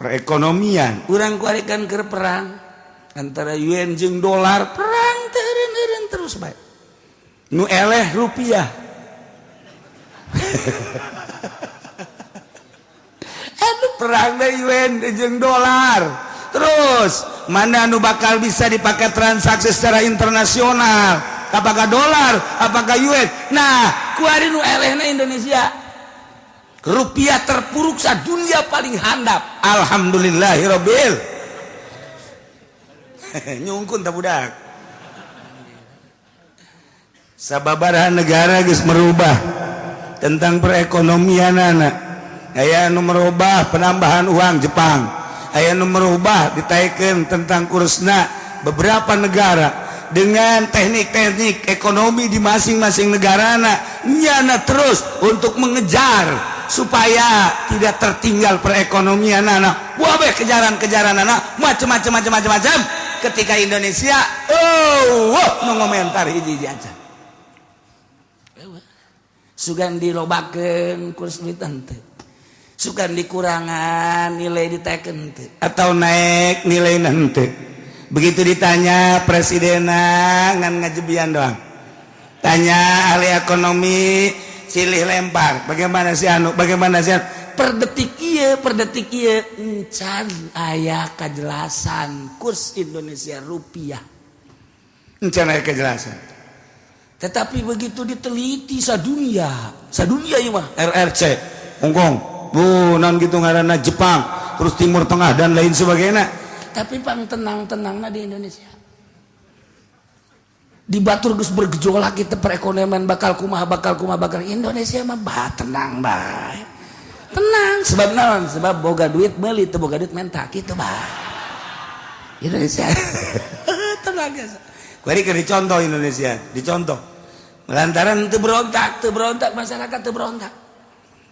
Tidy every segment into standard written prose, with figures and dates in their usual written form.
Perekonomian urang kuari kan keur perang antara yuan jeung dolar, perang teu eureun terus bae, nu eleh rupiah. Aduh, perang deh yuan jeung dolar terus, mana nu bakal bisa dipakai transaksi secara internasional, apakah dolar, apakah yuan? Nah, kuari nu elehna Indonesia, rupiah terpuruk sa dunia, paling handap. Alhamdulillahirobbil nyungkun tak budak. Sababaraha negara geus merubah tentang perekonomian anak. Aya nu merubah penambahan uang, Jepang. Aya nu merubah ditaikkan tentang kursna, beberapa negara dengan teknik-teknik ekonomi di masing-masing negara nyana terus untuk mengejar supaya tidak tertinggal perekonomian anak. Wah, kejaran-kejaran anak macam-macam macam-macam macam. Ketika Indonesia, oh, wah, nu ngomentar hiji aja. Sugan dilobakeun kurs duit henteu, sugan dikurangan nilai diteken henteu, atau naik nilai henteu. Begitu ditanya presiden ngan ngajebian doang. Tanya ahli ekonomi silih lempar, bagaimana sih anu, bagaimana sih anu. Per detik ieu, per detik ieu encan aya kejelasan kurs Indonesia rupiah, encan aya kejelasan. Tetapi begitu diteliti sadunia, sadunia ieu mah RRC Hongkong, bu non gitu ngaranna Jepang, terus Timur Tengah dan lain sebagainya, tapi pang tenang-tenangna di Indonesia. Di batur geus bergejolak kita, perekonomian bakal kumaha, bakal kumaha, bakal, Indonesia mah bah tenang bae, tenang. Sebab naon? Sebab boga duit beli, teu boga duit menta kitu bah. Indonesia tenang ya. Kuari keur dicontoh, Indonesia dicontoh lantaran teu berontak, teu berontak, masyarakat teu berontak.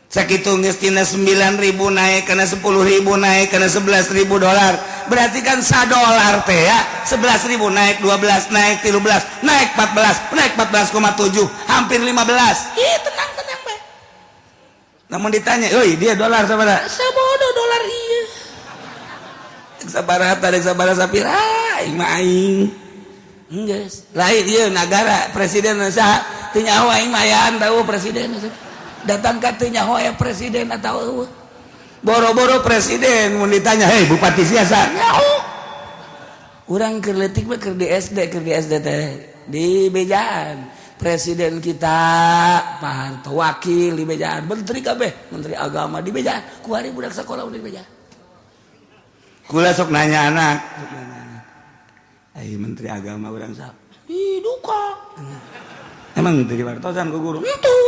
Sakitu geus tina 9.000 naik kana 10.000, naik kana 11.000 dolar. Berarti kan sa dolar teh ya 11.000, naik 12, naik 13, naik 14, naik 14,7, hampir 15. Ih, tenang tenang bae. Namun ditanya, "Euy, dia dolar sabaraha?" Sabodo dolar ieu. Sabaraha tadi, sabaraha sapira, aing mah aing. Geus. Lain ieu nagara presiden saha? Teu nyaho aing mah, ayaan tahu presiden. Datang ka teu nyaho aya presiden atau eueuh. Boro-boro presiden, mun ditanya, "Hei, bupati sia saha?" Nyaho. Urang keur leutik mah, keur di SD, keur di SD teh di bejaan presiden kita Pak Harto, wakil di bejaan, menteri kabeh, menteri agama di bejaan. Kuari budak sekolah udah di bejaan. Kula sok nanya anak, sok nanya anak. "Ai menteri agama urang saha?" Ih, duka. Emang teu diwartosan ku guru? Henteu.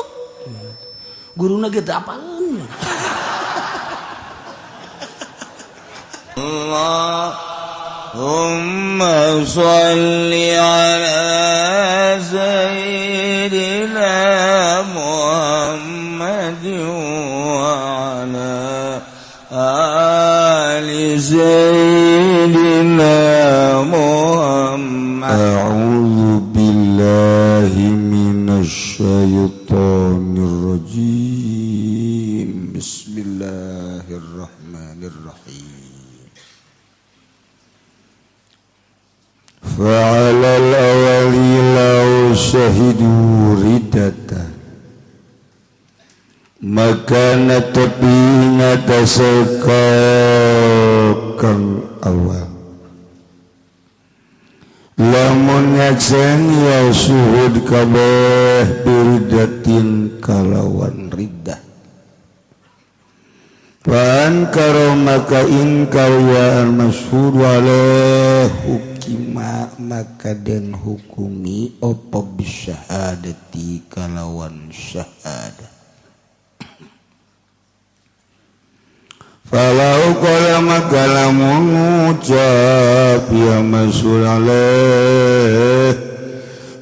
Guruna gitu apaleun. Allahumma sholli ala sayyidina Muhammad wa ala ali sayyidina Muhammad. A'udzu billahi minasy syaithanir rajim. Bismillahirrahmanirrahim. فعلى الأولي لو شهدوا ردة maka netepi ngatasé kang awal lamun nyaksen ya syuhud kabeh biridatin kalawan riddah. Fa ankaro maka ingkar ya al-masyhud alaih, hukima maka den hukumi opo bisyahadati kalawan syahadah. Falau qala maka lamun ngucap ya masyhud alaih,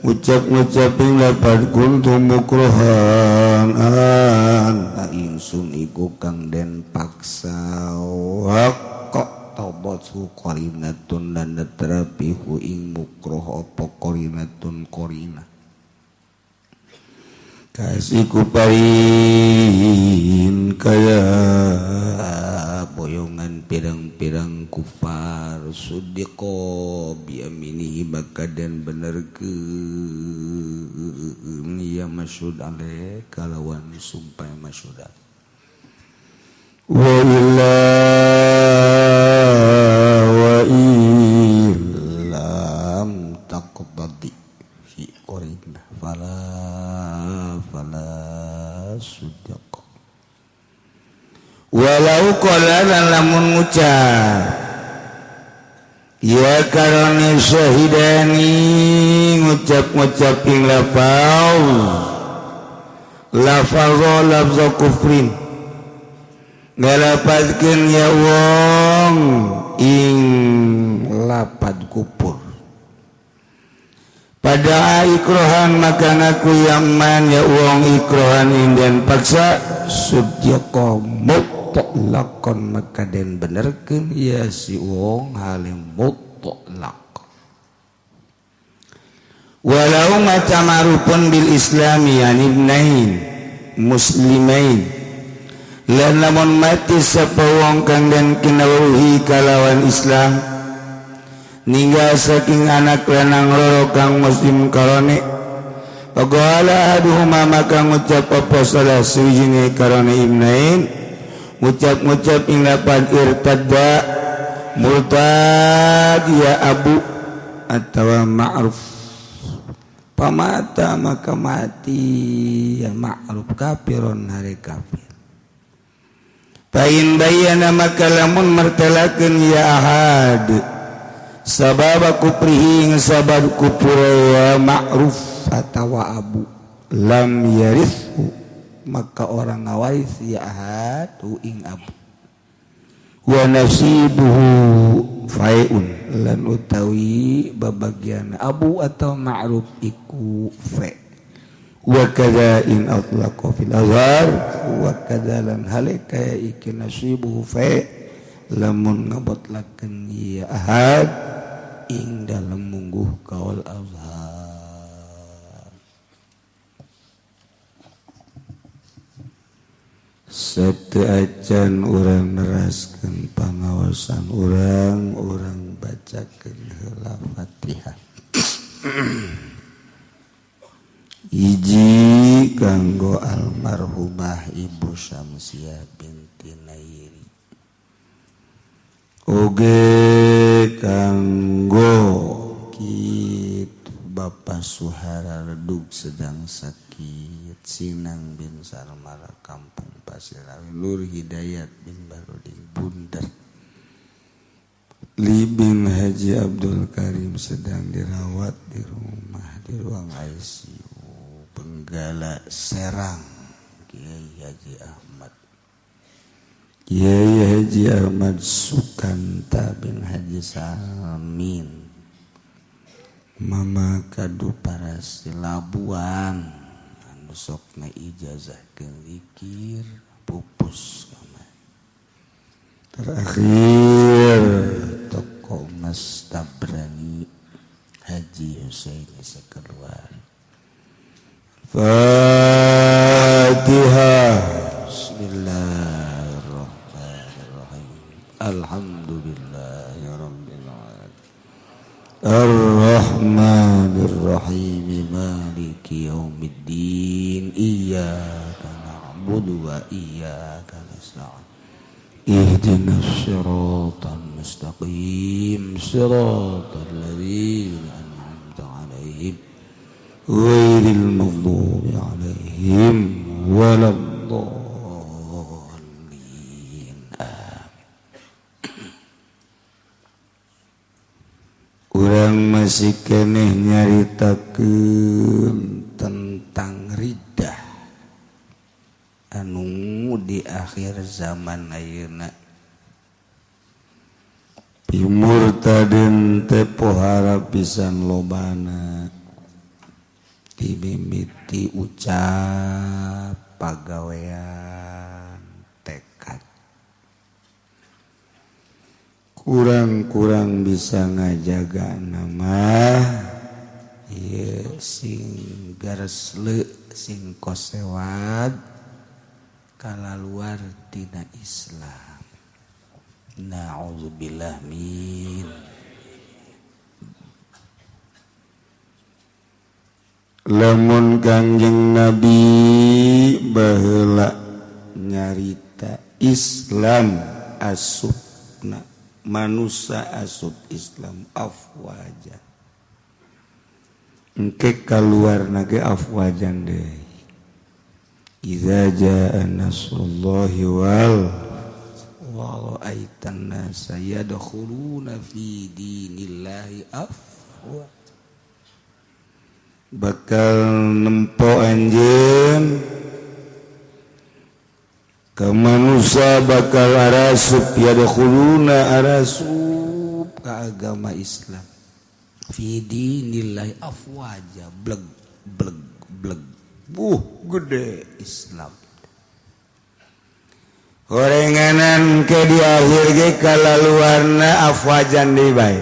ucap-ngucapin lapat kuntu mukrohan an ingsun iku kang den paksa, waqo taubathu qarinatun dan netrapihu ing mukroh apa qarinatun qarinah kasih kuparin kaya boyongan. pirang-pirang kufar sudiqo biyaminihi maka dan benerkeun ya masyhud alaih kalawan sumpah masyhud wa illa wa illam taqtadi fi qarinah fala fala sudiq walau qala lamun ngucap ya karone syahidani ngucap-ngucap ing lafal lafal lafz kufrin ngalapatkeun ya wong ing lapad kufur pada ikrohan maka ngaku yaman ya wong ikrohan ing den paksa sudyaqa mutlaqan maka den benerkeun ya si wong halim mutlaq walau matamarupun bil islami an ibnain muslimain lan lamun mati sapa wong kang den kinawuhi kalawan Islam ninggal saking anak lanang loro kang muslim karone faqala ahaduhuma maka ngucap apa salah suwijine karone ibnain ngucap-ngucap ing lapan irtadda murtad ya abu atawa ma'ruf pamata maka mati ya ma'ruf kafiron hari kafir pain bayana maka lamun martelakeun ya ahad sabab kufrihi sabab kufur ya ma'ruf atawa abu lam yarithu maka orang ngawaris ya ahad ing abu wa nasibuhu fai'un lan utawi babagian abu atau ma'ruf iku fa wa kadza in atlaqa fil azhar wa kadza lan halika iki nasibuhu fa lamun ngabotlakeun ya ahad ing dalem mungguh kaul azhar. Sateu acan urang neraskeun pangaosan urang, urang bacakeun heula Fatihah. Hiji kanggo almarhumah Ibu Syamsiah binti Nairi. Oge kanggo kitu Bapak Suhara Redug sedang sakit, Sinang bin Sarmara Kampung Pasirawi, Nur Hidayat bin Barudin Bundar, Li bin Haji Abdul Karim sedang dirawat di rumah di ruang ICU Benggala Serang, Kiai Haji Ahmad, Kiai Haji Ahmad Sukanta bin Haji Salmin, Mama Kadu Parasi Labuan anu sokna ijazah zikir pupus kamari. Terakhir toko Mas Tabrani Haji Husain sekeluar. Fatihah. Bismillahirrahmanirrahim. Alhamdulillahi rabbil alamin. Ar-Rahmanir Rahim, Maliki yaumiddin. Iyyaka na'budu wa iyyaka nasta'in. Ihdinas siratal mustaqim, siratal ladzina an'amta 'alaihim ghairil maghdubi 'alaihim waladdallin. Urang masih keneh nyaritakeun tentang riddah anu di akhir zaman ayeuna. Pimurtadin teh pohara pisan lobana, dimimiti ucap pagawean tekad, kurang-kurang bisa ngajaga nama ieu sing garesle sing kosewad kalaluar tina Islam. Na'udzubillah min. Lamun Kangjeng Nabi baheula nyarita Islam asupna manusia asup Islam afwaja. Engke kaluarna ge afwajan deui. Idza jaa nasrullahi wal wa ra'aitan nasa yadkhuluna fi dinillahi afwaja. Bakal nempo anjeun ka manusia bakal arasup yadkhuluna arasup ka agama Islam fi dinillahi afwaja bleg bleg bleg buh gede Islam horenganan ke di akhir ge kalaluarna afwajan deui bae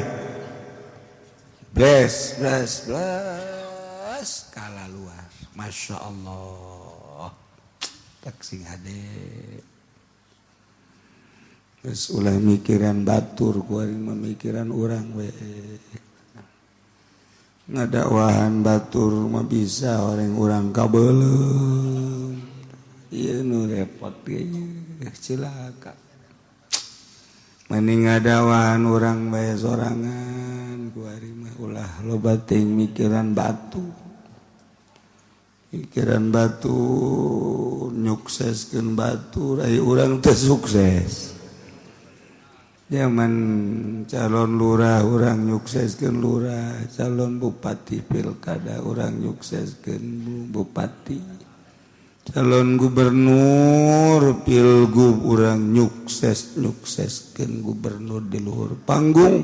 bles bles bles kala luar. Masya Allah tak sing hade geus ulah mikiran batur kuari memikiran urang we ngadakwahan batur mah bisa orang urang kabeuleum ieu nu repot ge cilaka mending ngadakwahan urang bae sorangan kuari mah ulah loba teuing mikiran batu. Pikiran batu nyukseskeun batur ai urang teh sukses. Zaman calon lurah urang nyukseskeun lurah, calon bupati pilkada urang nyukseskeun bupati, calon gubernur pilgub urang nyukseskeun gubernur di luhur panggung.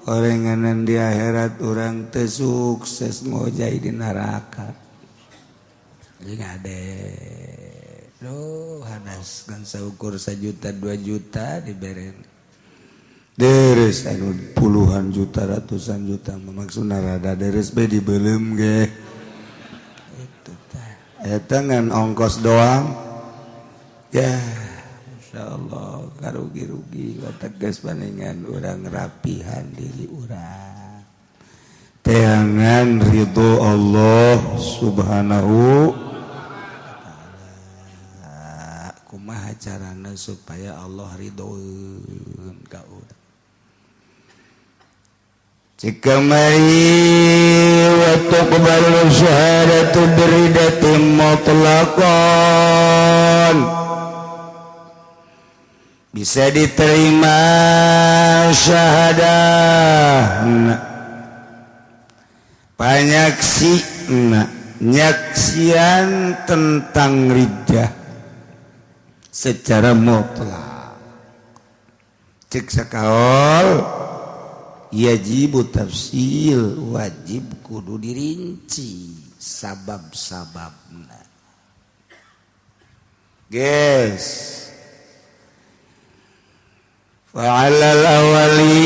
Orenganan di akhirat urang teh sukses ngojay di neraka. Jeung ade duh hanas kan saukur 1 juta 2 juta diberen deres anu puluhan juta ratusan juta maksudna rada deres be dibeuleum ge itu tah eta ngan ongkos doang ya insyaallah karugi-rugi watak geus paningan urang rapihan diri urang teangan ridho Allah subhanahu kumaha carana supaya Allah ridhoeun ka urang. Cikamari wa tuqbalu syahadatu biridatin mutlaqan. Bisa diterima syahadah panyaksi nyaksian tentang riddah secara mutlak. Cek sakaol yajibu tafsil wajib kudu dirinci sabab-sababna. Guys, fa'alal awali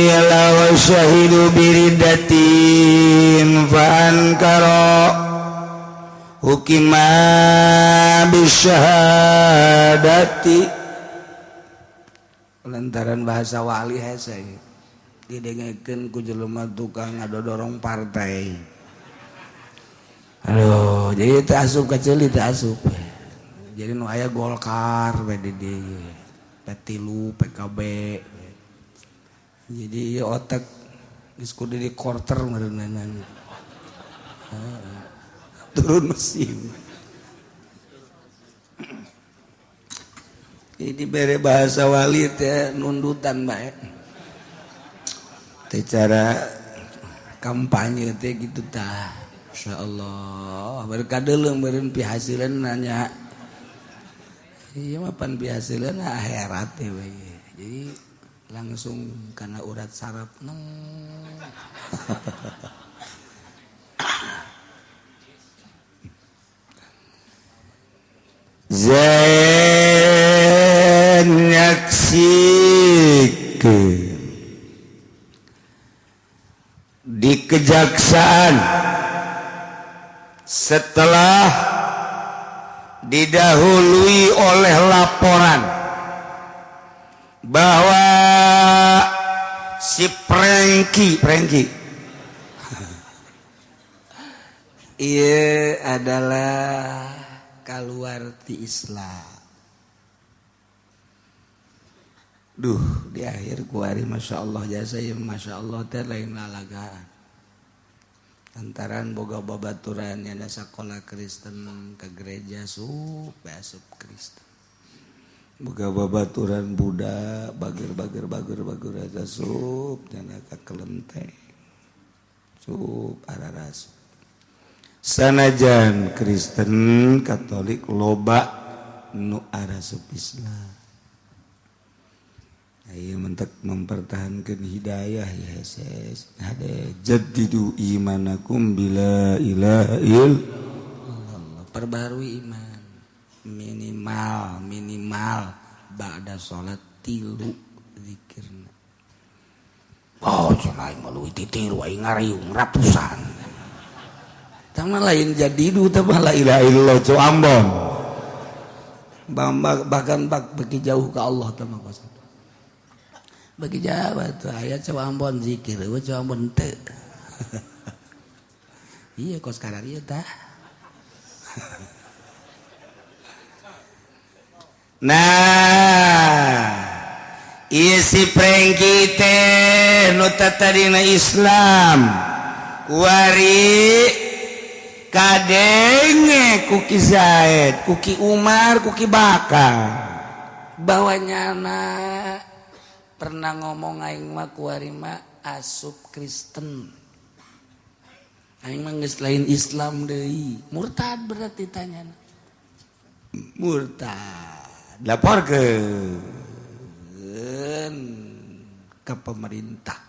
la syahidu biriddatin fa'ankara hukima bisyahadati. Lantaran bahasa wali hese didengekeun ku jelema tukang ngadodorong partai. Aduh, jadi teu asup ka ceuli teu asup. Jadi nu aya Golkar, PDD, P3, PKB. Jadi ieu otak geus kudu di quarter meureunana. Turun mesin. Ini bere bahasa wali teh nundutan bae. Teh cara kampanye teh gitu tah. Insyaallah berkadeuleuh meureun pihasileun nanya. Iya mah pan pihasileun akhirat teh we. Jadi langsung kana urat saraf neng. Zain nyaksikeun di kejaksaan setelah didahului oleh laporan Bahwa si Prengki Prengki iya adalah keluar ti Islam. Duh, di akhir kuari Masya Allah jasa ya Masya Allah teh lain lalagaan. Lantaran boga babaturan yang sekolah Kristen ke gereja sup asup Kristen. Boga babaturan Buddha bager bager bager bager aja sup dan ka kelenteng. Sup araras. Sanajan Kristen Katolik loba nu arasup Islam. Ayo mentek mempertahankan hidayah ya heses. Hade jaddidu imanakum bila ilaha illallah. Perbarui iman minimal minimal ba'da salat 3 zikirna. Oh cenah aing mah leuwih ti 3 aing ngariung ratusan. Tah mah lain jadidu tah mah la ilaha illallah cu Ambon. Bahkan bak beki jauh ke Allah tah mah kos. Bagi jawab tuh ayat coba Ambon zikir, coba Ambon teu. Iya kos karar ieu tah. Nah, ieu si Prengki teh nu tatadina Islam. Kuari kadenge ku Ki Zaid, ku Ki Umar, ku Ki Bakar. Bahwa nyana pernah ngomong aing mah kuari mah asup Kristen. Aing mah geus lain Islam deui. Murtad berarti tanyana. Murtad. Laporkeun ke pemerintah.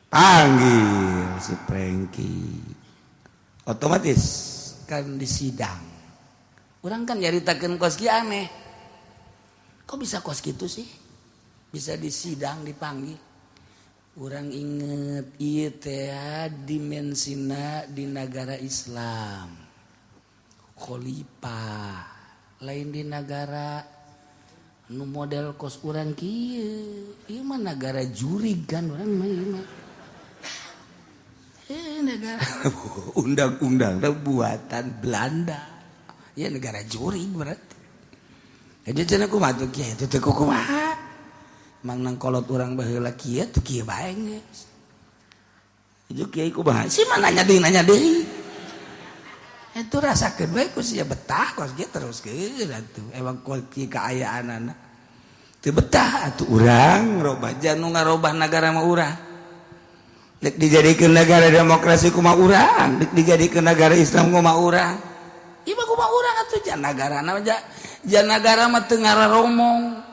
Panggil si Prengki. Otomatis kan disidang. Urang kan nyaritakeun kos kieu aneh. Kok bisa kos gitu sih? Bisa disidang, dipanggil. Orang inget ieu teh dimensina di negara Islam. Khalifah lain di negara nu model kos urang kieu. Ieu mah negara jurig kan urang mah ieu mah. Negara undang-undang buatan Belanda. Ya negara jurig berarti. Jadi cenah kumaha tuh kieu teh teu kumaha. Mang nang kolot urang baheula kieu tuh kieu bae geus. Ieu kiai kumaha? Si mah nanya deui nanya deui. Itu rasakeun bae ku sia betah kos kieu teruskeun atuh. Emang kos kieu kaayaanana. Teu betah atuh urang robah jan nu ngarobah nagara mah urang. Dek dijadikeun negara demokrasi kumaha urang, dek dijadikeun negara Islam kumaha urang. Ieu mah kumaha urang atuh jan nagarana mah jan nagara mah teu ngararomong.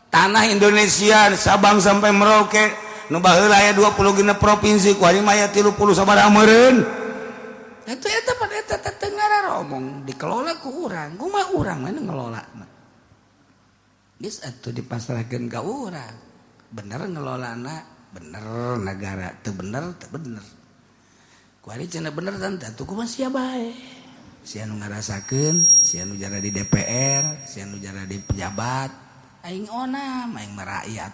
Tanah Indonesia Sabang sampai Merauke nu baheula aya 26 provinsi ku ari mah aya 30 sabaraha meureun. Atuh eta mah eta teu ngararomong dikelola ku urang. Kumaha urang mah ngelolana. Geus atuh dipasrahkeun ka urang. Bener ngelolana, bener nagara, teu bener teu bener. Ku ari cenah bener tante atuh kumaha sia bae. Sia nu ngarasakeun, sia nu jara di DPR, sia nu jara di pejabat, aing onam, aing mah rakyat.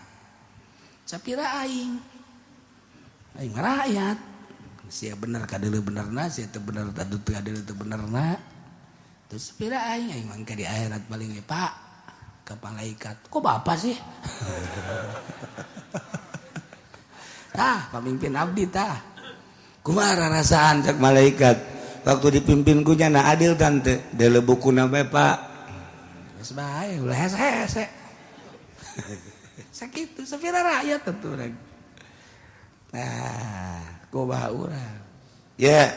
Sapira aing. Aing mah rakyat. Sia bener kadeuleu benerna, sia teu bener tadu teu kadeuleu teu benerna. Terus sapira aing, aing mah di akhirat paling ge Pak ka malaikat. Kok bapak sih? Tah, pamimpin abdi tah. Kumaha rasaan cak malaikat? Waktu dipimpin ku nyana adil tante, deuleu bukuna bae Pak. Geus bae ulah hese-hese. Sakitu sapira rakyat atuh urang. Nah, kumaha urang? Ya.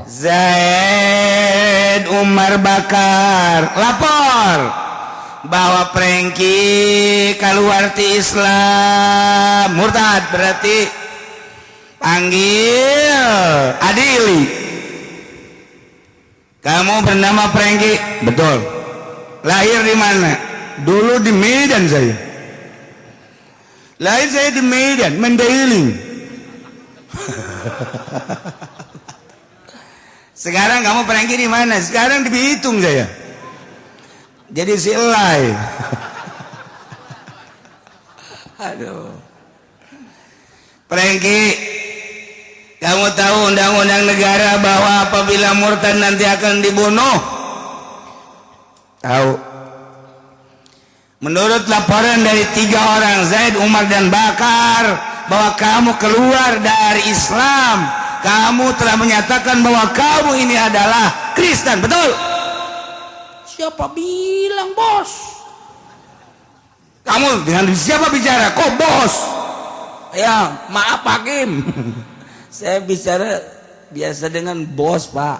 Zaid Umar Bakar lapor bahwa Prengki keluar ti Islam murtad berarti panggil adili. Kamu bernama Prengki? Betul. Lahir di mana? Dulu di Medan saya. Lahir saya di Medan, Mandailing. Sekarang kamu Prengki di mana? Sekarang di Bitung saya. Jadi si elai. Aduh. Prengki, kamu tahu undang-undang negara bahwa apabila murtad nanti akan dibunuh? Tahu. Menurut laporan dari 3 orang, Zaid, Umar, dan Bakar, bahwa kamu keluar dari Islam, kamu telah menyatakan bahwa kamu ini adalah Kristen, betul? Siapa bilang bos? Kamu dengan siapa bicara? Kok bos? Ya, maaf hakim. Saya bicara biasa dengan bos, Pak.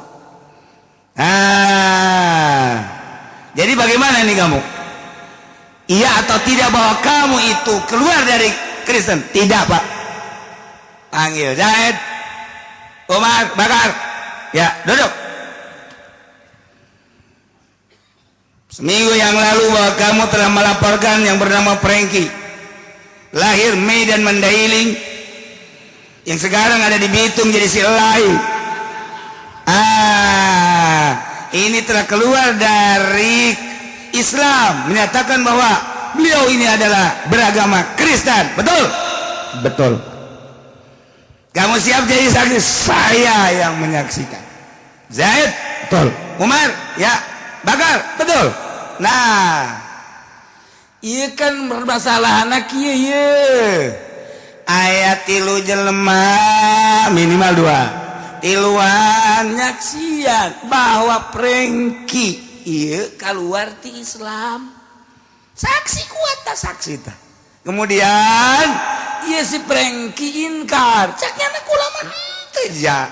Ah, jadi bagaimana nih kamu? Iya atau tidak bahwa kamu itu keluar dari Kristen? Tidak, Pak. Panggil Zaid, Umar, Bakar. Ya, duduk. Seminggu yang lalu bahwa kamu telah melaporkan yang bernama Prengki, lahir Medan Mandailing, yang sekarang ada di Bitung jadi si Elai. Ah, ini telah keluar dari Islam, menyatakan bahwa beliau ini adalah beragama Kristen, betul? Betul. Kamu siap jadi saksi? Saya yang menyaksikan. Zaid, betul. Umar, ya. Bakar, betul. Nah, iya kan bermasalah anak iya. Ayat tilu jelema minimal 2 tiluan nyaksian bahwa Prengki iya keluar ti Islam. Saksi kuat tak saksi tak. Kemudian iya si Prengki inkar. Caknya anak ulama henteu ja.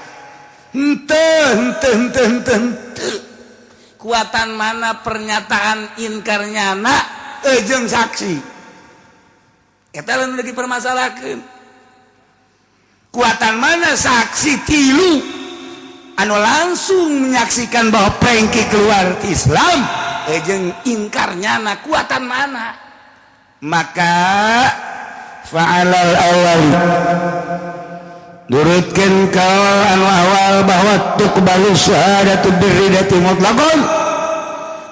Henteu henteu henteu henteu. Kuatan mana pernyataan inkarnya anak jeung saksi. Eta lamun lagi permasalahkeun. Kuatan mana saksi tilu anu langsung menyaksikan bahwa Prengki keluar Islam jeung ingkarnya na kuatan mana? Maka fa'alal awal nurutkeun kaul anu awal bahwa tuqbalu syahadatu birridati mutlaqan.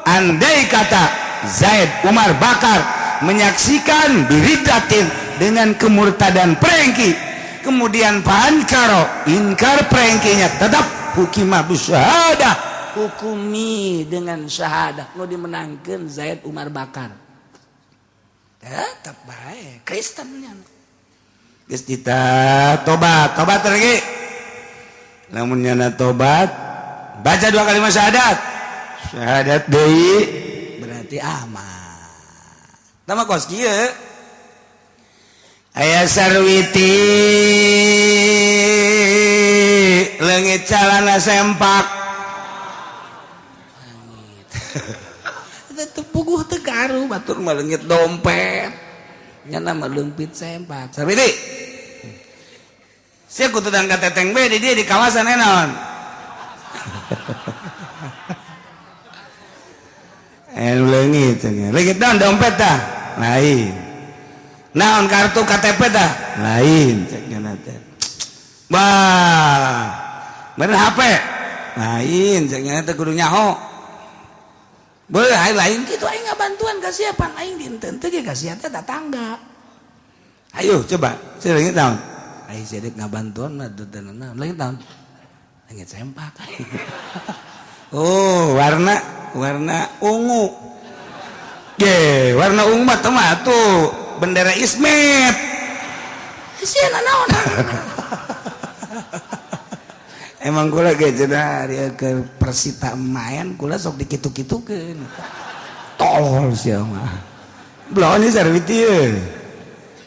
Andai kata Zaid, Umar, Bakar menyaksikan biridatin dengan kemurtadan Prengki, kemudian pankaro ingkar Prengkinya, tetap hukimah bisyahadah, hukumi dengan syahadah. Nu dimenangkeun Zaid, Umar, Bakar tetap bae Kristennya. Geus kita tobat, tobat lagi. Lamun nyana tobat, baca 2 kalimat syahadat. Syahadat deui berarti aman. Tama kos kieu. Aya sarwiti leungit calana sempak. Teu puguh teu garu batur mah leungit dompet. Nyana mah leungpit sempak. Sarwiti. Sia kudu tangga teteng be di dia di kawasan enaon. Leungit cenah. Leungit naon dompet tah? Lain. Naon kartu KTP tah? Lain cek nya teh. Bah. Bener HP? Lain cek nya teh kudu nyaho. Boleh lain kitu aing ngabantuan ka siapa aing dinten teh ge ka sia teh tetangga. Ayo coba, sia leungit naon? Aing sia deuk ngabantuan mah teu naon. Leungit naon? Leungit sempak. Oh, warna ungu. Ge, warna ungu mah teu mah atuh bendera Ismet. Sia naon? Emang kula ge cenah ari ke Persita main kula sok dikitu-kitukeun. Tolol sia mah. Belon sarwiti ye.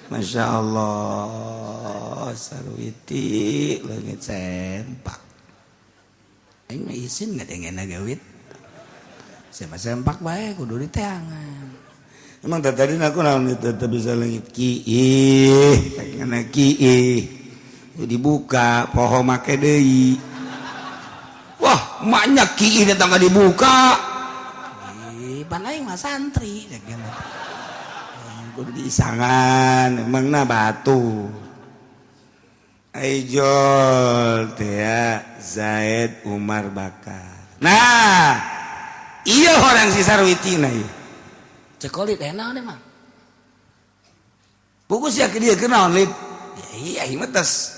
Masya Allah, sarwiti leungit sempak. Aing mah isin ngadengena gawit. Siapa sempak bae kudu diteangan. Emang tadi aku naon teu bisa leungit kiih, kana kiih. Dibuka poho make deui. Wah, maknya kiih datang dibuka. Ih, pan aing mah santri. Kudu diisangan, emangna batu. Aijol teh Zaid, Umar, Bakar. Nah, Iya orang si Sarwiti na ieu. Cek Kholid aya naon emang? Buku sia ke dia kenaon lid? Ya iya ieu mah tos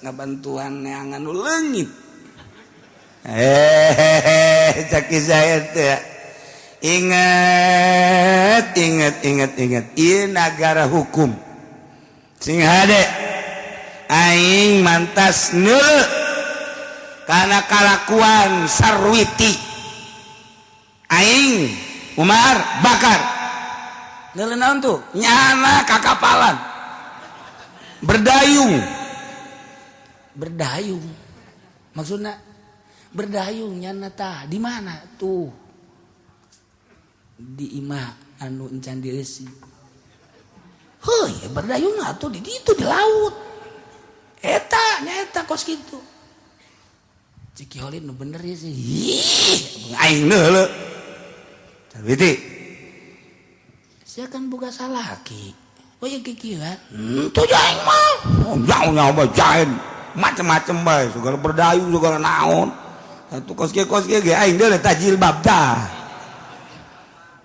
ngabantuan neangan nu leungit. Eh, cek Zaid teh. Ingat, ingat, ingat, ingat. Ieu nagara hukum. Sing hade. Aing mantas neuleuh kana kalakuan Sarwiti. Aing Umar Bakar Neuleuh naon tuh? Nyana kakapalan berdayung. Berdayung. Maksudna berdayung nyana tah di mana tuh? Di imah anu encan dieusi. Heuh, berdayung atuh di ditu di laut. Eta nyaeta kos kitu. Cik Kholid nu bener ieu sih. Ih, aing neuleuh. Sarwiti. Sia kan boga salaki. Oh ya kikieuan. Henteu aing mah. Oh, jauh nyawa jain. Macem-macem bae, segala berdayung segala naon. Atuh kos kieu ge aing deuleuh tah jilbab tah.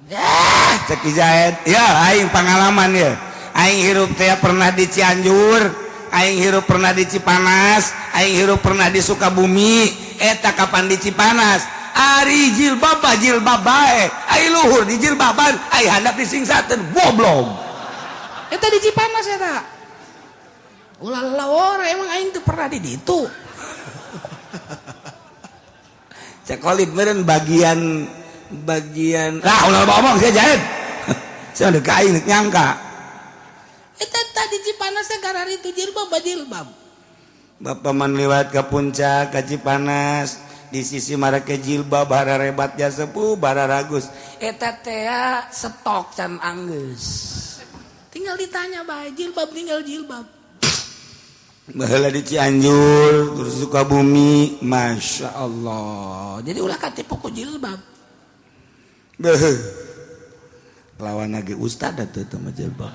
Dah, cek Zaid. Ya, aing pengalaman ya. Aing hirup teh pernah di Cianjur, aing hirup pernah di Cipanas, aing hirup pernah di Sukabumi, eta kapan di Cipanas? Ari jilbab jilbab bae, ai luhur di jilbaban, ai handap disingsateun, goblok. Eta di Cipanas eta. Ulah lawor emang aing teu pernah di ditu. Cek Kholid meureun bagian lah ulah ngomong saya jahit. Saya udah aing nyangka. Eta tadi Cipanas teh karari itu jilbab jilbab. Bapak man liwat ke puncak ke Cipanas di sisi marake jilbab bara rebat ja sepuh bara ragus. Eta teh stok can anggeus. Tinggal ditanya bae jilbab tinggal jilbab. Baheula di Cianjur terus Sukabumi, Masya Allah. Jadi ulah katipu ku jilbab. Beuh. Lawan lagi ustad atuh teh mah jilbab.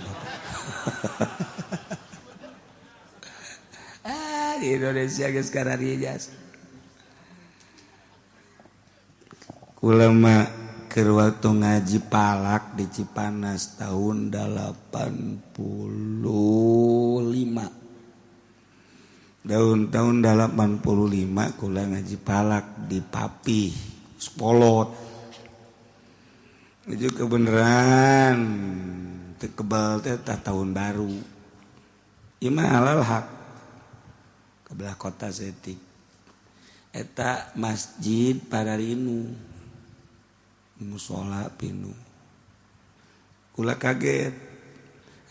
Ah, di Indonesia geus kararieu. Kula mah keur waktu ngaji palak di Cipanas tahun 85. Tahun 85 kula ngaji palak di Papih, Spolot. Itu kebenaran teu kebal teh tahun baru. Ieu mah halal hak. Kebelah kota setik. Eta masjid Pararinu. Musola pinu. Kula kaget.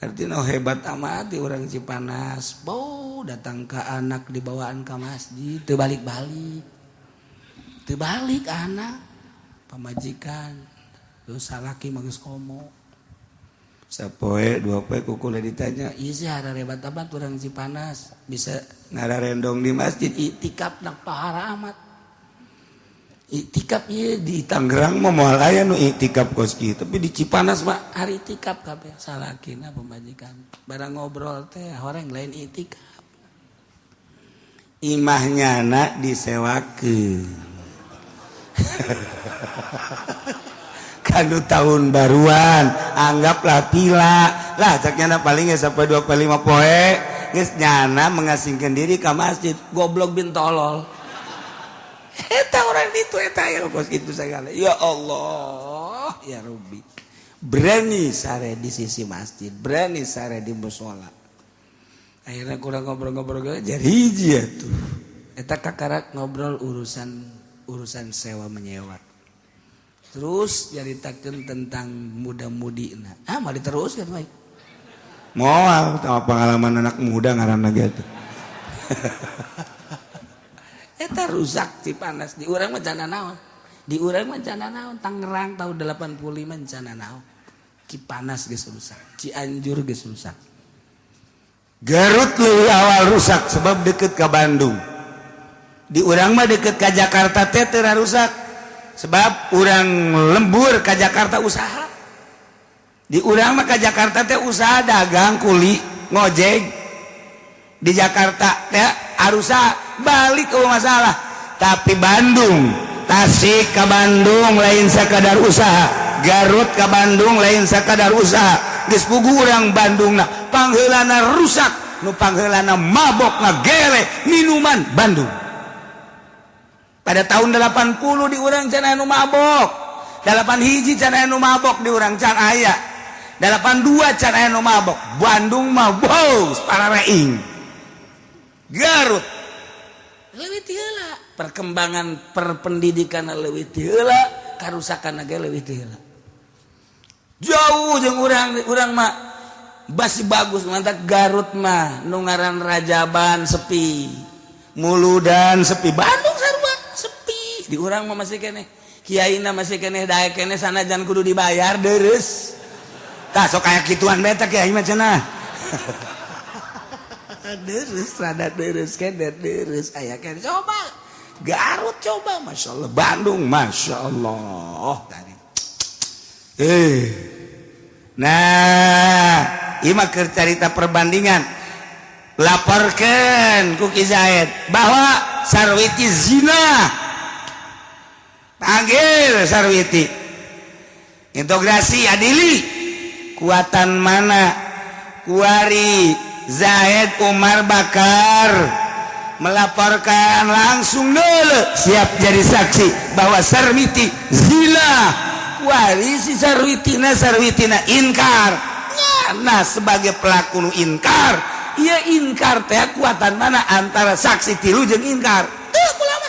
Artinya hebat amat di orang Cipanas. Bau datang ke anak dibawaan ke masjid, teu balik-balik. Teu balik anak pamajikan. Terus salaki mah geus komo. Sapoe dua poe ku kula ditanya, ieu sih hebat amat orang Cipanas bisa ngararendong di masjid iktikaf nak pahara amat. Iktikaf ieu di Tangerang mah moal aya nu iktikaf kos kieu, tapi di Cipanas mah hari iktikaf kabeh salakina pamajikan. Barang ngobrol teh horeng lain iktikaf. Imahnya na disewakeun. Kanu tahun baruan anggaplah pila lah cak nyana paling geus sampai 25 poe geus nyana mengasingkeun diri ka masjid goblok bin tolol. Eta orang itu eta ya kos kitu sagala. Ya Allah, ya Rabbi. Berani sare di sisi masjid, berani sare di mushola. Akhirnya kurang ngobrol-ngobrol jadi hiji atuh. Eta kakarak ngobrol urusan sewa menyewa. Terus nyaritakeun tentang muda-mudi na. Ah, mah diteruskeun bae. Moal sama pengalaman anak muda ngaranna ge atuh. Eta rusak Cipanas di urang mah cana naon. Di urang mah cana naon Tangerang tahun 85 cana naon. Cipanas geus rusak, Cianjur geus rusak. Garut leuwih awal rusak sebab deket ke Bandung. Di urang mah deket ke Jakarta teh teu rusak. Sebab urang lembur ke Jakarta usaha. Di urang mah ke Jakarta teh usaha dagang kuli ngojek. Di Jakarta teh arusa balik ke masalah. Tapi Bandung Tasik ka Bandung lain sakadar usaha, Garut ka Bandung lain sakadar usaha. Geus puguh urang Bandungna pangheulana rusak, nu pangheulana mabok ngagele minuman Bandung. Pada tahun 80 di urang can aya nu mabok, 81 can aya nu mabok di urang can aya, 82 can aya nu mabok. Bandung mah bos parareing. Garut leuwih ti heula, perkembangan perpendidikan leuwih ti heula, karusakan ge leuwih ti heula. Jauh jeung urang, urang mah basi bagus mantap. Garut mah nu ngaran Rajaban sepi, Muludan sepi, Bandung sarua sepi. Di urang mah masih keneh kiaina, masih keneh daek keneh sanajan kudu dibayar deres. Tah sok aya kituan beta kiai mah cenah. Deres rada deres keneh deres aya keneh. Coba Garut, coba Masya Allah, Bandung Masya Allah tadi. Nah, ima keur carita perbandingan. Laporkan ku Ki Zaid bahwa Sarwiti zina. Panggil Sarwiti, integrasi adili kuatan mana kuari. Zaid Umar Bakar melaporkan langsung dulu siap jadi saksi bahwa Sarwiti zina. Kuari si Sarwitina, Sarwitina inkar. Nah, sebagai pelaku nu inkar, iya inkar teh kuatan mana antara saksi tilu jeung inkar teu ulama.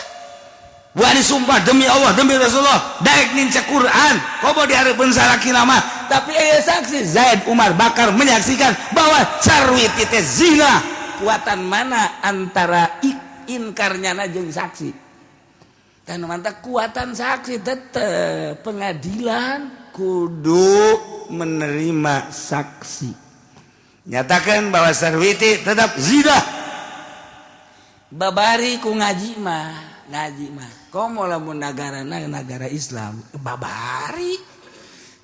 Wani sumpah demi Allah, demi Rasulullah, daek nincak Quran komo dihareupeun salakina mah, tapi aya saksi Zaid Umar Bakar menyaksikan bahwa Sarwiti teh zina. Kuatan mana antara inkarnya jeung saksi? Dan mantap kuatan saksi tetep pengadilan kudu menerima saksi, nyatakan bahwa Sarwiti tetap zina. Babari ku ngaji mah, ngaji mah komo lamun nagarana negara Islam babari,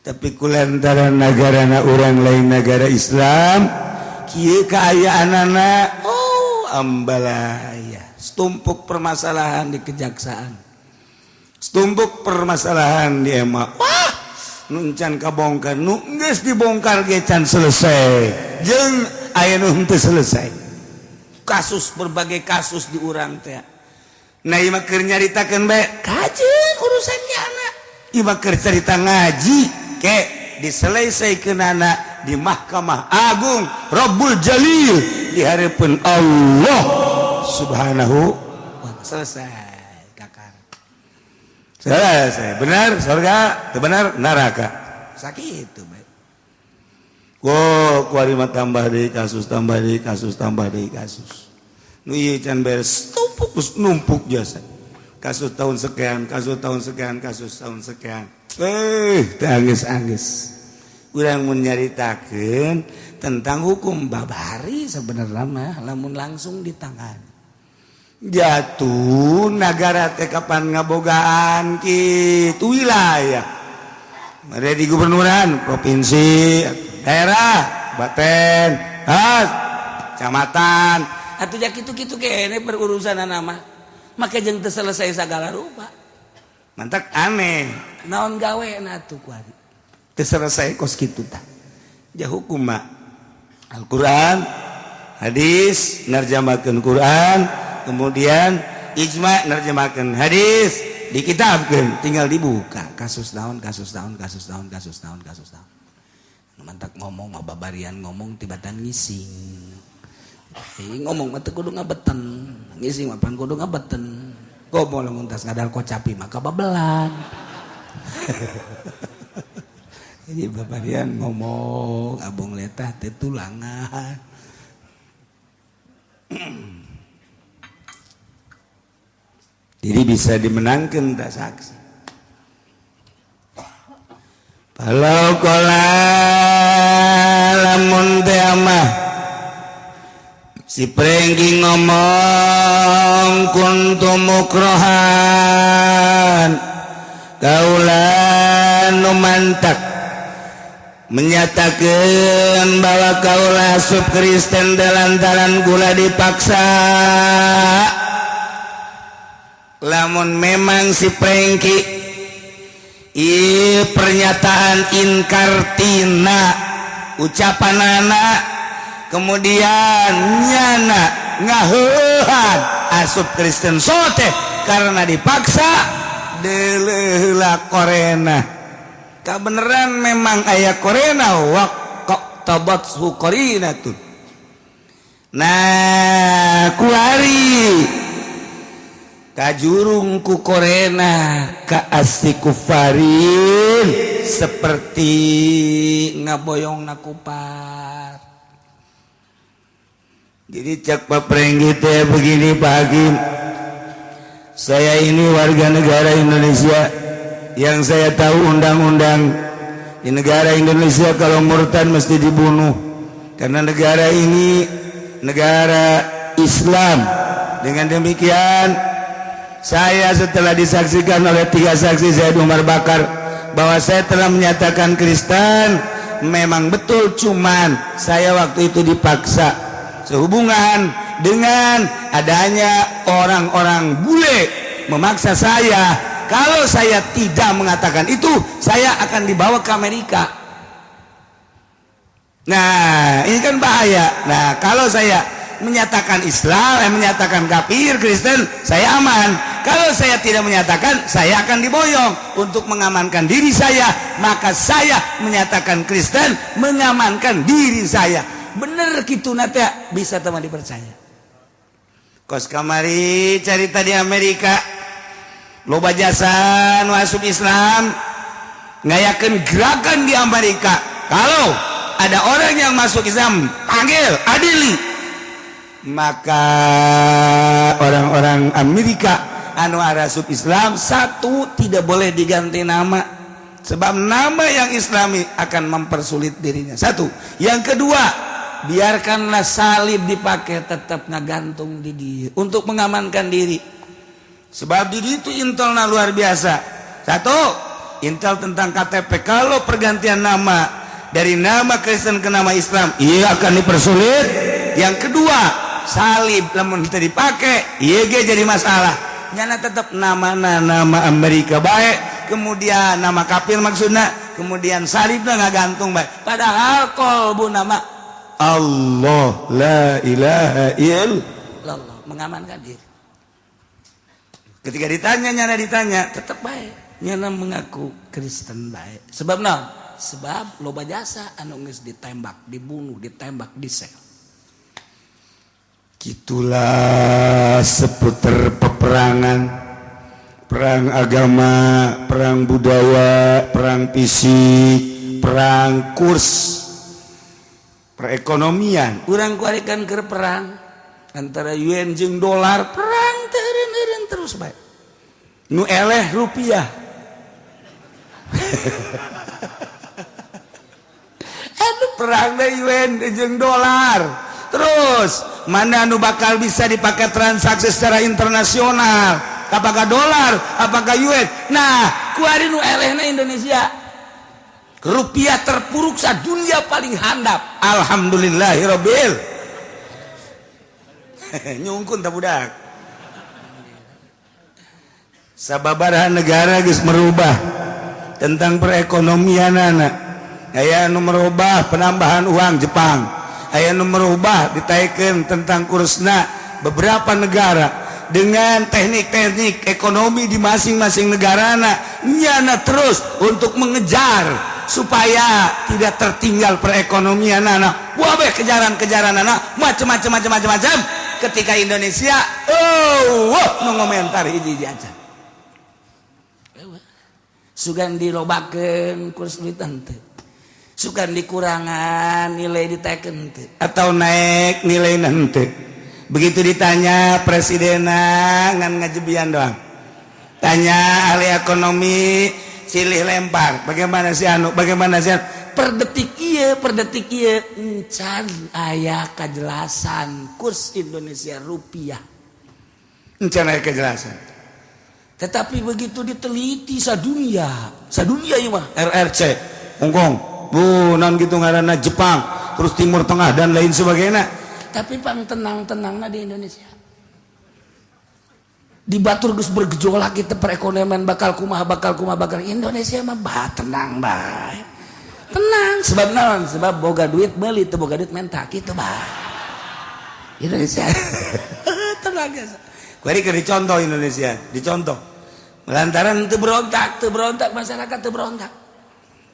tapi kulantaran nagarana urang lain negara Islam kieu kaayaanana, oh ambalaya, setumpuk permasalahan di kejaksaan, setumpuk permasalahan di MA. Wah, nu can kabongkar, nu geus dibongkar ge can selesai, jeung aya nu henteu selesai kasus, berbagai kasus di urang teh. Nah, ieu mah keur nyaritakeun bae kajeun urusannya anak. Ieu mah keur carita ngaji ke diselesaikeunana di Mahkamah Agung Rabbul Jalil di hareupeun Allah Subhanahu wa ta'ala. Selesai kakar, selesai. Benar surga, benar neraka, sakit itu bae. Wo kuari mah tambah deui kasus, tambah deui kasus, tambah deui kasus. Nu ieu can beres, tumpuk numpuk jasa kasus tahun sekian, kasus tahun sekian, kasus tahun sekian. Eh, angges-angges urang mun nyaritakeun tentang hukum babari sebenarnya mah lamun langsung di tangan jatuh nagara teh kapan ngabogaan kitu wilayah. Ada di gubernuran, provinsi, daerah, kabupaten, kecamatan atau ya kitu-kitu kene berurusan nama maka jeung teu selesai segala rupa. Mantak aneh. Naon gawe na tuh kuari? Teu selesai kos kitu tah. Ja hukum mah Al-Qur'an, hadis nerjemahkeun Quran, kemudian ijma nerjemahkeun hadis, dikitabkeun, tinggal dibuka kasus naon, kasus naon, kasus naon, kasus naon, kasus naon. Mantak ngomong mah babarian ngomong tibatan ngising. Eh, ngomong mah teu kudu ngabeten, ngising mah pan kudu ngabeten. Gomo lamun tas ngadal kocapi maka babelan. Jadi babarian ngomong abong letah teh tulangan. Jadi bisa dimenangkan tak saksi. Kalau kola lamun teh mah si Prengki ngomong kuntu mukrohan, kaula nu mantak menyatakan bahwa kaula asup Kristen lantaran gula dipaksa. Lamun memang si Prengki ieu pernyataan inkar tina ucapan anak, kemudian nyana ngaheuhan asup Kristen sote karena dipaksa, deuleuh qorena kabeneran memang aya qorena waqtadathu qarinatun. Nah, kuari kajurung ku qorena ka asi kufarin seperti ngaboyong na kupar. Jadi cak Pak Prenggi teh begini, "Pak Hakim, saya ini warga negara Indonesia. Yang saya tahu, undang-undang di negara Indonesia kalau murtad mesti dibunuh karena negara ini negara Islam. Dengan demikian, saya setelah disaksikan oleh tiga saksi, Zaid Umar Bakar, bahwa saya telah menyatakan Kristen, memang betul, cuman saya waktu itu dipaksa sehubungan dengan adanya orang-orang bule memaksa saya. Kalau saya tidak mengatakan itu, saya akan dibawa ke Amerika. Nah, ini kan bahaya. Nah, kalau saya menyatakan Islam, menyatakan kafir Kristen, saya aman. Kalau saya tidak menyatakan, saya akan diboyong. Untuk mengamankan diri saya, maka saya menyatakan Kristen, mengamankan diri saya." Bener gitu nate bisa teman dipercaya. Kos kamari carita di Amerika loba jasa nu asup Islam, ngayakeun gerakan di Amerika, kalau ada orang yang masuk Islam, panggil, adili. Maka orang-orang Amerika anu arasup Islam, satu, tidak boleh diganti nama, sebab nama yang Islami akan mempersulit dirinya, satu. Yang kedua, biarkanlah salib dipakai, tetap ngagantung di dia untuk mengamankan diri, sebab di itu intelna luar biasa. Satu, intel tentang KTP, kalau pergantian nama dari nama Kristen ke nama Islam, iya akan dipersulit. Yang kedua, salib lamun kita dipakai, iya ge jadi masalah. Nyana tetap nama nama Amerika baik, kemudian nama kafir maksudnya, kemudian salibnya nggak gantung baik, padahal kolbu nama Allah la ilaha illallah, mengamankan diri. Ketika ditanya, nyana ditanya, tetap baik nyana mengaku Kristen baik. Sebab naon? Sebab loba jasa anu geus ditembak, dibunuh, ditembak di sel. Gitulah seputar peperangan, perang agama, perang budaya, perang fisik, perang kurs perekonomian. Urang kuarikan ke perang antara yuan jeung dolar, perang teureun terus baik, nu eleh rupiah. Aduh, perang yuan jeung dolar terus, mana nu bakal bisa dipakai transaksi secara internasional, apakah dolar, apakah yuan? Nah, kuari nu elehna Indonesia, rupiah terpuruk dunia paling handap. Alhamdulillahirobbil nyungkun tak budak. Sababaraha negara geus merubah tentang perekonomian anak, aya nu merubah penambahan uang Jepang, aya nu merubah ditaikkan tentang kursna beberapa negara dengan teknik-teknik ekonomi di masing-masing negara nyana terus untuk mengejar supaya tidak tertinggal perekonomian anak. Wah, kejaran-kejaran anak macam-macam macam-macam macam. Ketika Indonesia, oh, wah, mengomentar hiji aja sugan dilobakeun kurs duit henteu, sugan dikurangan nilai diteken henteu, atau naik nilai nanti. Begitu ditanya presiden, ngan ngajebian doang. Tanya ahli ekonomi, silih lempar, bagaimana sih anu, bagaimana sih anu. Per detik iya, per detik iya encan aya kejelasan kurs Indonesia rupiah, encan aya kejelasan. Tetapi begitu diteliti sadunia, sadunia ieu mah RRC Hongkong, bu non gitu ngaranna Jepang, terus Timur Tengah dan lain sebagainya, tapi pang tenang-tenangna di Indonesia. Di batur geus bergejolak kita perekonomian bakal kumaha bakal kumaha bakal Indonesia mah bah tenang bae. Tenang sebab naon? Sebab boga duit meuli teu boga duit menta kitu bah. Indonesia. Tenang geus. Kuari keur dicontoh Indonesia, dicontoh. Lantaran teu berontak masyarakat teu berontak.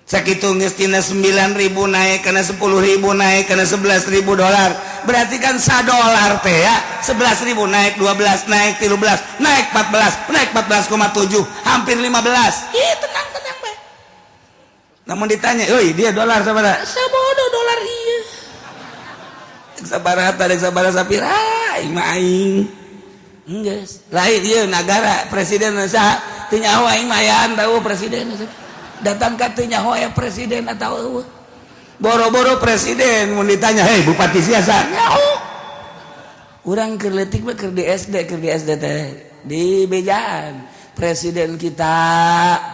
Sakitu geus tina 9.000 naik kana 10.000 naik kana 11.000 dolar. Berarti kan sadolar teh ya 11.000 naik 12 naik 13 naik 14 naik 14,7 hampir 15. Ih tenang tenang bae. Namun ditanya, "Euy, dia dolar sabaraha?" Sabodo dolar ieu. Sabaraha teh sabaraha sapira aing mah aing. Geus. Lain ieu nagara presiden saha teu nyaho aing mah ayaan tahu presiden. Datang ka teu nyaho aya presiden atau eueuh. Boro-boro presiden mun ditanya, "Hei, bupati siasa?" Nyaho. Urang keur leutik mah keur di SD, teh di bejaan. Presiden kita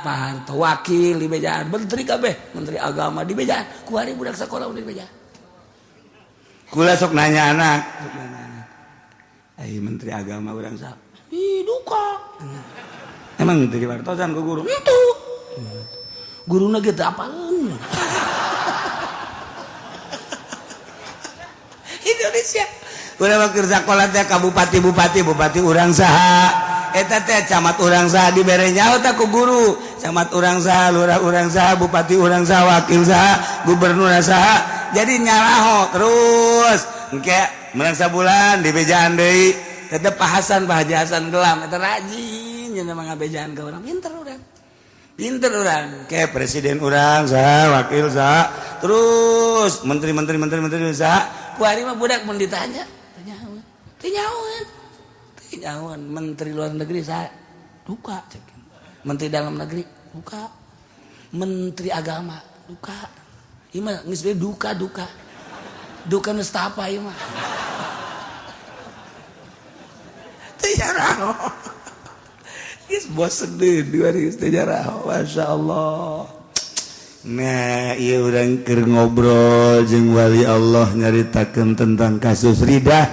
Pak Harto, wakil di bejaan, menteri kabeh, menteri agama di bejaan. Kuari budak sekolah di bejaan. Kula sok nanya anak, sok nanya anak. Ai menteri agama urang saha? Ih, duka. Emang teu diwartosan ku guru? Henteu. Guruna ge teu apaleun. Indonesia. Urang mah keur sakola teh ka bupati-bupati, bupati urang saha? Eta teh camat urang saha dibere nyaho teh ku guru. Camat urang saha, lurah urang saha, bupati urang saha, wakil saha, gubernur saha. Jadi nyaraho terus. Engke menang sabulan dibejaan deui. Tetep Pak Hasan, Pak Haji Hasan Gelam eta rajin nya mah ngabejaan ka urang. Pinter urang. Pinter urang. Ke presiden urang saha, wakil saha, terus menteri-menteri menteri-menteri saha. Kuari mah budak mun ditanya, teu nyaho. Teu nyahoeun. Teu nyahoeun menteri luar negeri saha? Duka cek. Menteri dalam negeri duka. Menteri agama duka. Ieu mah geus we duka duka. Duka nestapa ieu mah. Teu nyaho. Geus bosen deui dua geus teu nyaho. Masya Allah. Nah, ieu urang keur ngobrol jeung wali Allah nyaritakeun tentang kasus ridah.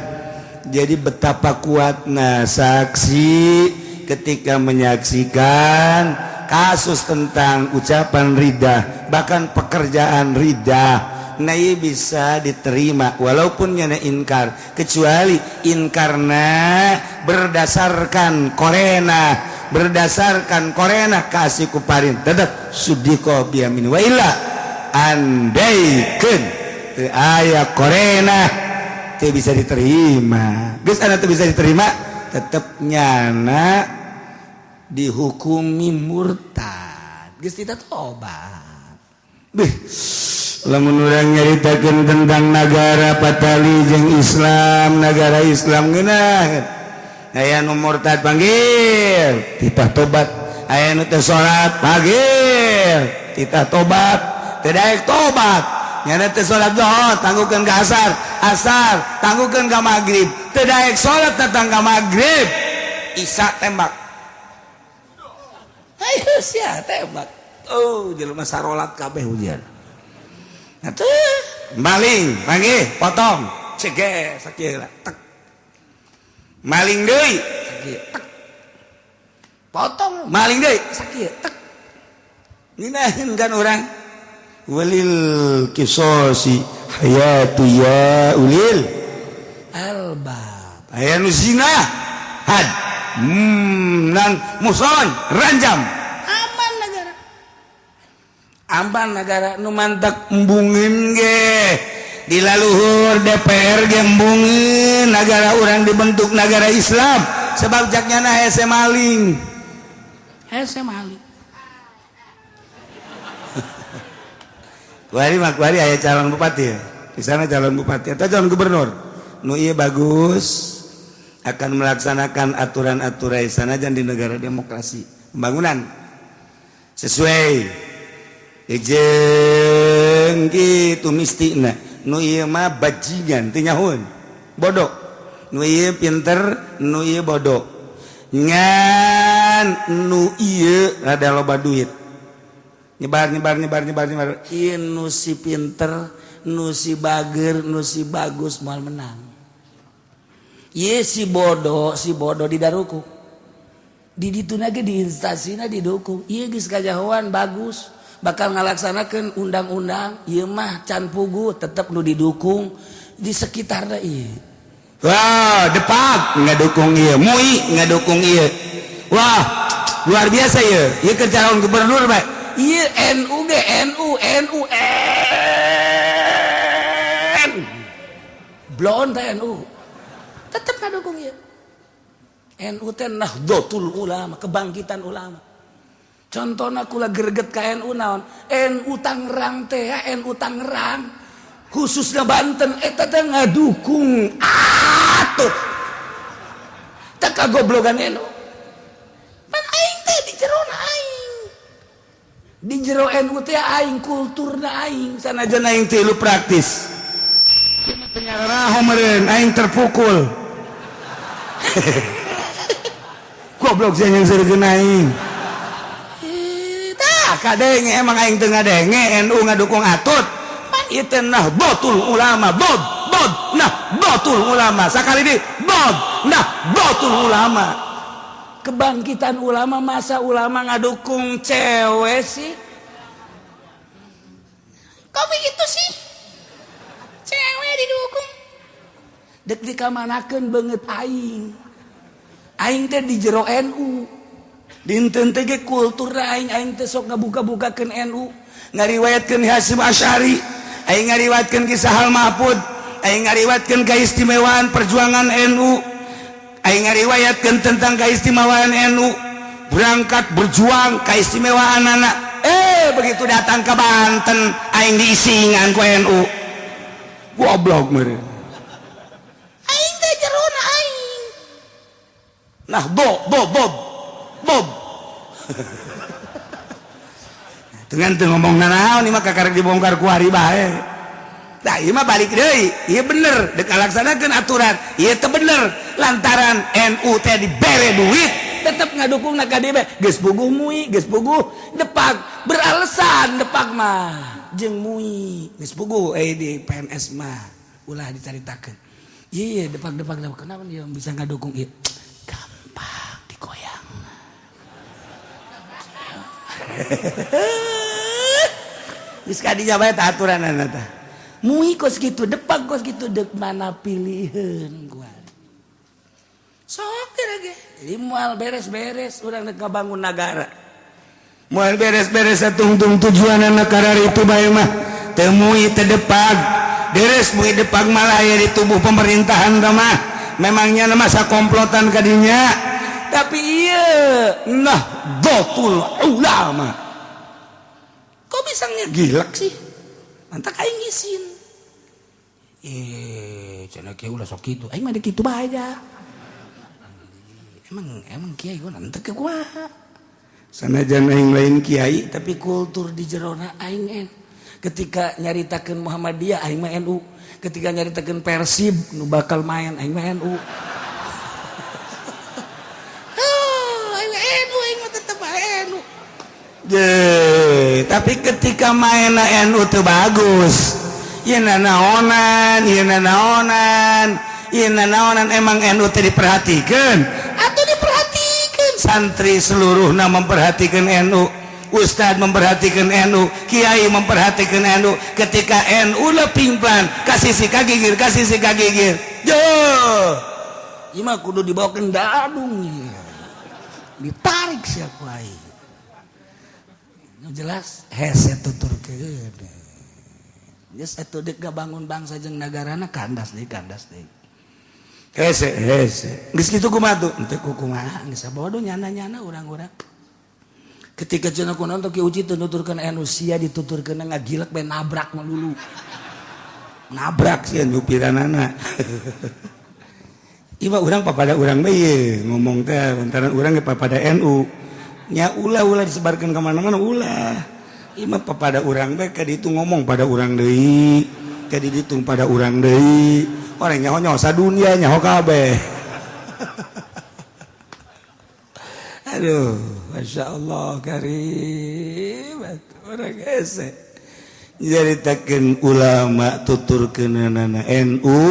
Jadi betapa kuatna saksi ketika menyaksikan kasus tentang ucapan ridah, bahkan pekerjaan ridah. Nah, ieu bisa diterima walaupun nyana inkar, kecuali inkarna berdasarkan korena, berdasarkan korena kasih kuparin tetap sudiko biamin wa illa andaikeun teu aya korena teu bisa diterima. Geus ana teu bisa diterima tetep nyana dihukumi murtad. Geus tidak tobat. Bih, lamun urang nyaritakeun tentang nagara patali jeung Islam, nagara Islam ngeunah. Aya nu murtad panggil, titah tobat. Aya nu teu salat panggil, titah tobat. Teu daek tobat. Nyana teu salat zuhur, tangguhkeun ka asar, asar tangguhkeun ka magrib. Teu daek salat datang ka magrib, isya tembak. Ayo sia tembak. Oh, jelema sarolat kabeh hujan. Atuh, maling panggil, potong. Cege sakieu lah, tek. Maling deui, sakieu, tek. Potong, maling deui, sakieu, tek. Nginaheun kan urang. Walil kisosi hayatu ya ulil albab. Aya nu zina had. Nang muson ranjam. Aman negara. Aman negara nu mantek embungin ge. Di laluhur DPR ge embungin negara urang dibentuk negara Islam sebab jaknya na hese maling. Hese maling. Kuari mah kuari aya calon bupati ya. Di sana calon bupati atau calon gubernur. Nu ieu bagus akan melaksanakan aturan-aturan sanajan di negara demokrasi pembangunan sesuai jeung kitu mistina. Nu ieu mah bajingan teu nyahoeun bodoh. Nu ieu pinter, nu ieu bodoh. Ngan nu ieu rada loba duit. Nyebar nyebar nyebar nyebar nyebar. Ieu nu si pinter, nu si bager, nu si bagus moal menang. Ieu si bodoh di daruku. Di dituna ge di instansina didukung. Ieu geus kajahoan bagus, bakal ngalaksanakeun undang-undang, ieu mah can pugu tetep nu didukung di sekitarna ieu. Wah, Depak ngadukung ieu, MUI ngadukung ieu. Wah, luar biasa ieu. Ieu keur calon gubernur bae. Ieu NU ge NU NU N. Blon teh NU. Tetep ngadukung ieu. NU teh Nahdlatul Ulama, kebangkitan ulama. Contohna kula greget ka NU naon? NU Tangerang teh, NU Tangerang khususnya Banten eta teh ngadukung atuh. Teh kagoblogan NU. Pan aing teh di jerona aing. Di jero NU teh aing kulturna aing sanajan aing teh lu praktis. Penyararaho meureun aing terpukul. Goblok sih yang seureun aing. Tah kadenge emang aing teu ngadenge NU ngadukung Atut. Pan ieu teh Nahdlatul Ulama, bod bod Nahdlatul Ulama. Sakali deui bod Nahdlatul Ulama. Kebangkitan ulama, masa ulama ngadukung cewek sih? Kok begitu sih? Cewek didukung. Dek dikamanakeun beungeut aing. Aing teh di jero NU. Dinten teh ge kulturna aing, aing teh sok ngabuka-bukakeun NU, ngariwayatkeun Hasyim Asy'ari, aing ngariwayatkeun kisah Hal Mahfud, aing ngariwayatkeun keistimewaan perjuangan NU, aing ngariwayatkeun tentang keistimewaan NU, berangkat berjuang keistimewaan anak. Begitu datang ke Banten aing diisingan ku NU. Goblok meureun. Aing teh jerona aing. Nah, bo bo bob bob. Dengan teu ngomong nanaon ieu mah kakarek dibongkar ku hari bae. Tah ieu mah balik deui, ieu bener dek ngalaksanakeun aturan, ieu teu bener lantaran NU teh dibere duit tetep ngadukung na KDB. Geus puguh MUI, geus puguh Depak, beralasan Depak mah jeung MUI geus puguh di PNS mah ulah dicaritakeun. Ieu Depak-depak kenapa dia bisa ngadukung ieu? Gampang digoyang. Geus kadinya bae tah aturanana tah. MUI kos kitu, Depak kos kitu, dek mana pilihan gua. Sok ge. Jadi moal beres-beres urang dek ngabangun nagara. Moal beres-beres satungtung tujuanana kararitu bae mah. Teu MUI teu Depak. Deres MUI Depak malah aya di tubuh pemerintahan teh mah. Memangnya masa komplotan kadinya. Tapi ieu Nahdlatul Ulama. Kok bisa ngegilek sih? Mantak aing ngisin. Cenah kieu ulah sok kitu. Aing mah dek kitu bae dah. Emang kiai gua nanti ke kumaha. Sanajan aing lain kiai tapi kultur di jerona aing en. Ketika nyaritakeun Muhammadiyah aing mah NU, ketika nyaritakeun Persib nu bakal main aing mah NU. Aing mah NU, aing mah tetep NU. Ye, tapi ketika main NU teu bagus. Ieu nanaonan, ieu nanaonan, ieu nanaonan emang NU teh diperhatikeun. Atuh diperhatikeun. Santri seluruhna memperhatikan NU, ustad memperhatikan NU, kiai memperhatikan NU. Ketika NU lepingplan, kasih si kagigir, kasih si kagigir. Yo, ieu mah kudu dibawakeun dadung. Ditarik siapa aing. Jelas hese tuturkeun. Geus atuh deuk ngabangun bangsa jeung nagarana kandas deui, kandas deui. Hese hese. Geus kitu kumaha tuh? Henteu kumaha geus sabodo nyana-nyana urang-urang. Ketika cenah kunaon teh Ki Uci teu nuturkeun NU sia dituturkeun ngagilek bae nabrak mah dulu. Nabrak sia nyupiranana. Ieu mah urang papada urang bae ye ngomong teh lantaran urang ge papada NU. Nya ulah-ulah disebarkan ke mana-mana ulah. Ieu mah papada urang bae ka ditu ngomong pada urang deui, ka ditu pada urang deui. Orang nyaho nyaho sadunia nyaho kabeh. Aduh, Masya Allah karim orang hese. Nyaritakeun ulama tuturkeunana NU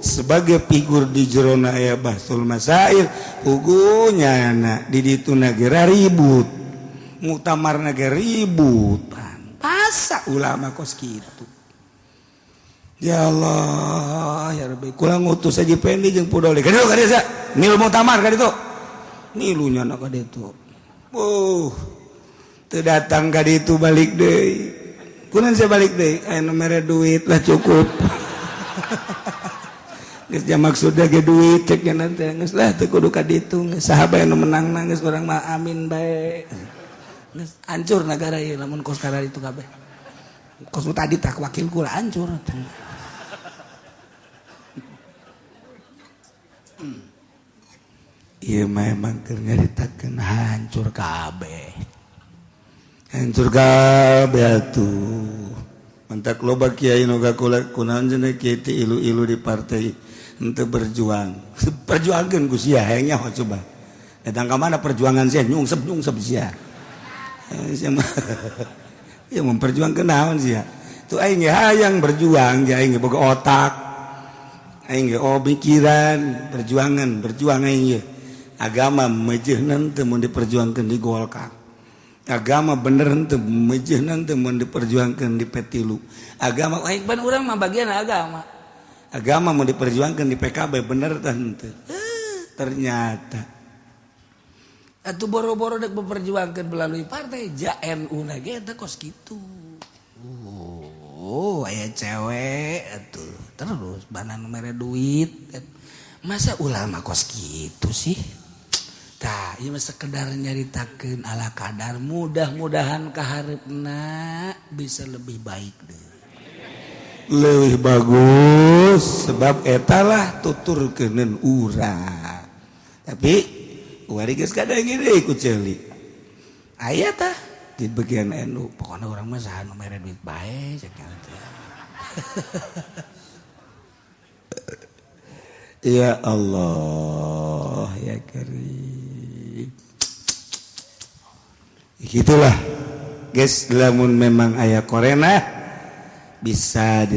Sebagai figur di jerona aya Bahtsul Masail, pugunya na di ditu negara ribut, muktamar negara ribut. Masa ulama kos kitu? Ya Allah ya Rabbi, kurang ngutus aja pendi jeung pudoli ka ditu ka desa milu muktamar ka ditu, milunya na ka ditu. Teu datang ka ditu, balik deui. Kunaon saya balik deui? Aya nu mere duit lah, cukup. Geus ja maksudna ge duit cek nya nanti, geus lah, teu kudu ka ditu, geus saha bae nu menang, geus urang mah amin bae. Geus hancur negara ieu lamun kos itu kabeh. Kos nu tadi tak wakil kula hancur. Ieu mah emang keur nyaritakeun hancur kabeh. Hancur kabeh atuh. Mantak loba kiai nu gakula kunaon cenah kiai teh ilu-ilu di partai henteu berjuang. Perjuangkeun ku sia hayang nyaho coba. Datang ka mana perjuangan sia, nyungsep-nyungsep sia. Sia mah ya memperjuangkeun naon sia. Tuh aing ge hayang berjuang, ge aing ge boga otak. Aing ge oh pikiran, perjuangan, berjuang aing ge. Agama mejeuhna teu mun diperjuangkeun di Golkar. Agama bener henteu mejeuhna teu mun diperjuangkeun di P3. Agama aing ban urang mah bagian agama. Agama mun diperjuangkeun di PKB bener teh henteu. Ternyata atuh boro-boro dek memperjuangkeun melalui partai ja NU na ge eta kos kitu. Oh, aya cewek atuh terus banan mere duit. Masa ulama kos kitu sih? Tah, ieu mah sekedar nyaritakeun ala kadar, mudah-mudahan kahareupna bisa lebih baik deh. Leuwih bagus sebab etalah tuturkeuneun urang. Tapi wari geus kadang deui ku ceuli. Aya tah di bagian NU, pokona urang mah saha nu mere duit bae cek teh. Ya Allah ya Karim. Gitulah guys, lamun memang aya korena bisa di